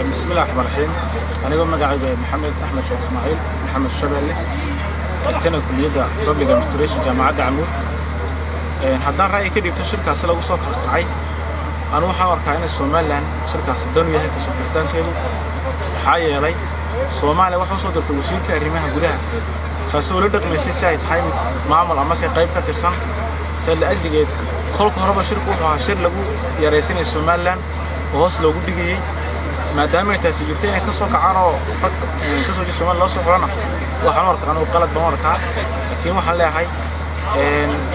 Bismillahi raxmaan raxiim. Anigoo magacaygu yahay Maxamed Axmed Sheekh Ismaaciil Maxamed Shabeelle, dhigtana kuliyadda Public Administration, Jaamacadda Camuud, haddaan ra'yi ka dhiibto shirkaasi lagu soo kala kacay, anu waxaan arkaa inay Somaliland shirkaasi dan u yahay kasoo kicitaankeedu. Maxaa yeelay, Soomaaliya waxa usoo dirtay wasiirka arrimaha gudaha, taasi oo la dhaqmaysay si ay tahay maamul amase qayb ka tirsan. Saa la ajligeed, kolka horeba shirku wuxuu ahaa shir lagu yaraysanaya Somaliland oo hoos loogu dhigayey. Maadaama ay taasi jirto, inay ka soo kacaan oo rag ka soo jeeda Somaliland loo soo xulana, waxaan u arkaa anugu qalad baan u arkaa. Laakiin waxaan leeyahay,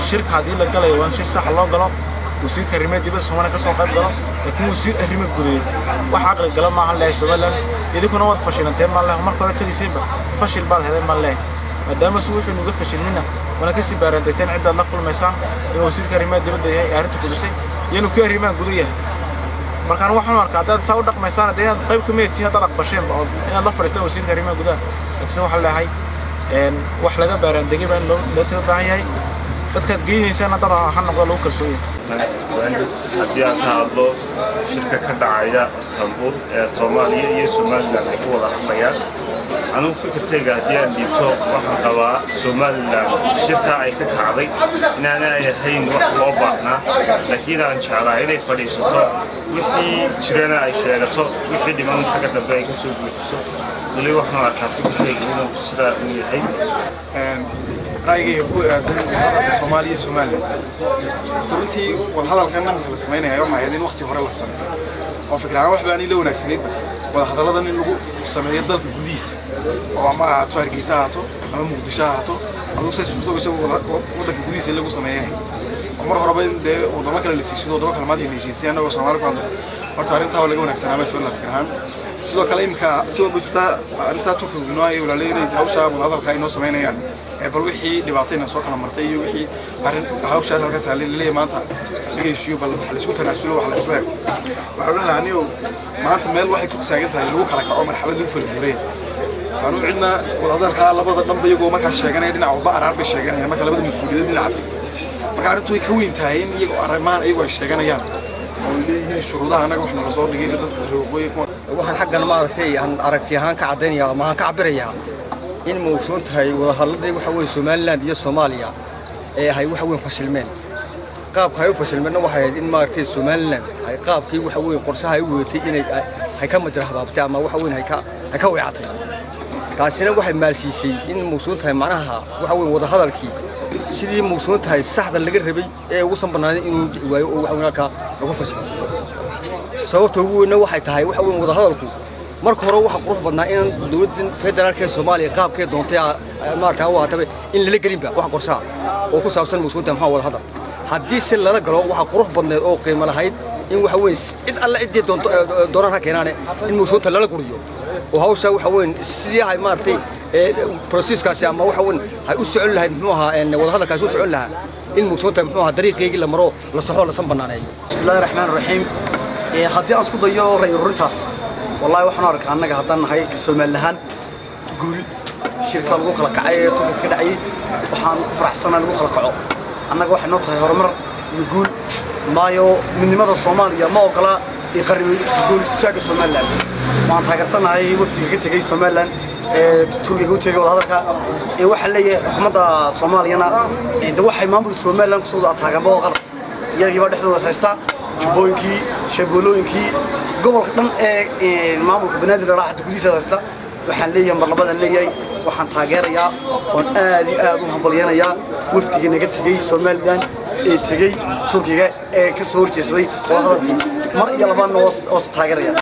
shirka haddii la galayo waa in shir sax loo galo, wasiirka arrimaha dibadda Soomaaliya ka soo qayb galo. Laakiin wasiir arrimo gudeed wax caqli gala maahan. Leeyahay, Somaliland idinkuna waad fashilanteen maan leeyahay. Marka hore tegaysiinba fashil baad heleen maan leeyahay. Maadaama si wuxuu nuga fashilmina, wana kasii baaraantegteen ciddaad la kulmaysaan, inuu wasiirka arrimaha dibadda yahay ee arrinta kudisay iyo inuu kii arrimaha guda yahay. Markaan waxaan arkaa, haddaad saa u dhaqmaysaan, haddee inaad qayb kamid tihiin, haddaad aqbasheenba oo inaad la fadhiistaan wasiirka arrimaha gudaha. Laakiinse waxaan leeyahay, wax laga baaraandegay baa in loo taga baahan yahay. Dadkaad geynaysaan dad ha noqdo lagu kalsoon yahay. Haddii aan ka hadlo shirka ka dhacaya Istanbul ee Soomaaliya iyo Somaliland ay ku wada hadlayaan, anugu fikirkayga haddii aan dhiibto, waxaan qabaa Somaliland shirkaa ay ka kacday inaanay ahayn wax loo baahnaa, laakiin aan jeclaa inay fadhiisato, wixii jirana ay sheegato, wixii dhiman xagga dambe ay ka soo buuxiso. Weli waxaan arkaa fikirkayga inuu sidaa uu yahay. Ra'yigayga ku aadan wadahadalka Soomaaliya iyo Somaliland, horta runtii wadahadalkan marka la samaynayo waxay ahayd in waqti hore la sameeyo, oo fikir ahaan wax baan la wanaagsanaydba wadahadalladan in lagu sameeyo dalka gudihiisa, oo ama ahaato Hargeysa ahaato ama Muqdisho ahaato, adugu say suurto isagoo waddanka gudihiisa in lagu sameeyahay, oo mar horeba in dee waddamo kale la tiigsado, waddamo kale maanta la heshiisay annagoo Soomaali ku hadlay. Horta arrintaa waa laga wanaagsanaa soo fikir ahaan. Sidoo kale imika si walba jirtaa arrintaa Turkiga inoo ay walaalay inay hawshaa wadahadalka ay noo samaynayaan, ee bal wixii dhibaatayna soo kala martay iyo wixii arrin hawshaas halka taallay laleeyahay maanta laga heshiiyo, bal wax laisku tanaasulo, wax la isla ego. Waxaan odhan lahaa anigo, maanta meel waxay ku taagan tahay lagu kala kaco, marxalad lagu kala guuraya. Anu cidna wadahadalkaa labada dhanba iyagoo markaas sheeganaya, dhinac walba araar bay sheeganayaan. Marka labada mas-uuliyadeed dhinaca tegi, marka arrintu way ka weyn tahay in iyagoo arrimahan iyagu ay sheeganayaan oo ay leeyihiin shuruudaha annaga wax nala soo dhigay dad reer waqooyi kuwa. Waxaan xaggan maaragtay aan aragti ahaan ka caddaynaya ama aan ka cabirayaa in ma ogsoon tahay wadahadladii waxa weeye Somaliland iyo Soomaaliya ee ay waxa weyn fashilmeen. Qaabka ay u fashilmeenna waxay ahayd in maaragtay Somaliland ay qaabkii waxa weyn qorshaha ay u wadatay inay ay ka majra habaabtay ama waxa weyn ay ka weecatay. Taasina waxay maalsiisay in ma ogsoon tahay macnaha waxa weyn wadahadalkii sidii ma ogsoon tahay saxda laga rabay ee ugu san bannaaday inuu dhici waayo oo waxa weyn halkaa lagu fashilay. Sababta ugu weynna waxay tahay, waxa weyn wadahadalku marka hore waxa qurux badnaa in dowladda federaalka ee Soomaaliya qaabkee doontay maaragtaa u ahaataba in lala gelinba wax qorshaha oo ku saabsan mugsoonta maxaa wadahadal. Haddii si lala galo, waxa qurux badneed oo qiimo lahayd in waxa weyn cid alle ciddii doonto doonaan ha keenaane in mugsoonta lala guriyo, oo hawsha waxa weyn sidii ay maaragtay processkaasi ama waxa weyn ay u socon lahayd, muxuu ahaa, wadahadalkaasi u socon lahaa, in mugsoonta muxuu ahaa dariiqeygii la maro, la saxo, lasan banaaneeyo. Bismillahi raxmaan raxiim. Haddii aan isku dayo ra'yi ururintaas, wallahi waxaan u arkaa annaga haddaan nahay ka Soomaali ahaan guul shirka lagu kala kacay ee Turkiga ka dhacayay. Waxaan ku faraxsanaa lagu kala kaco, annaga waxay noo tahay horumar iyo guul, maayo midnimada Soomaaliya ma ogola gool isku taagga Somaliland. Waan taageersanahay wafdiga ka tegey Somaliland ee Turkiga u tegey wadahadalka. Waxaan leeyahay xukuumadda Soomaaliyana de waxay maamul Somaliland kusoo taaganba oo qalad, iyagiiba dhexdooda haysta jubbooyinkii, shabeellooyinkii, gobolka dhan ee maamulka Banaadir la xataa gudihiisa haysta. Waxaan leeyahay, mar labadan leeyahay, waxaan taageerayaa oon aad iyo aad u hambalyanayaa wafdiga naga tegey Somaliland ee tegey Turkiga ee ka soo horjeesaday wadahadalkii. Mar iyo labaadna hoos taageeraya.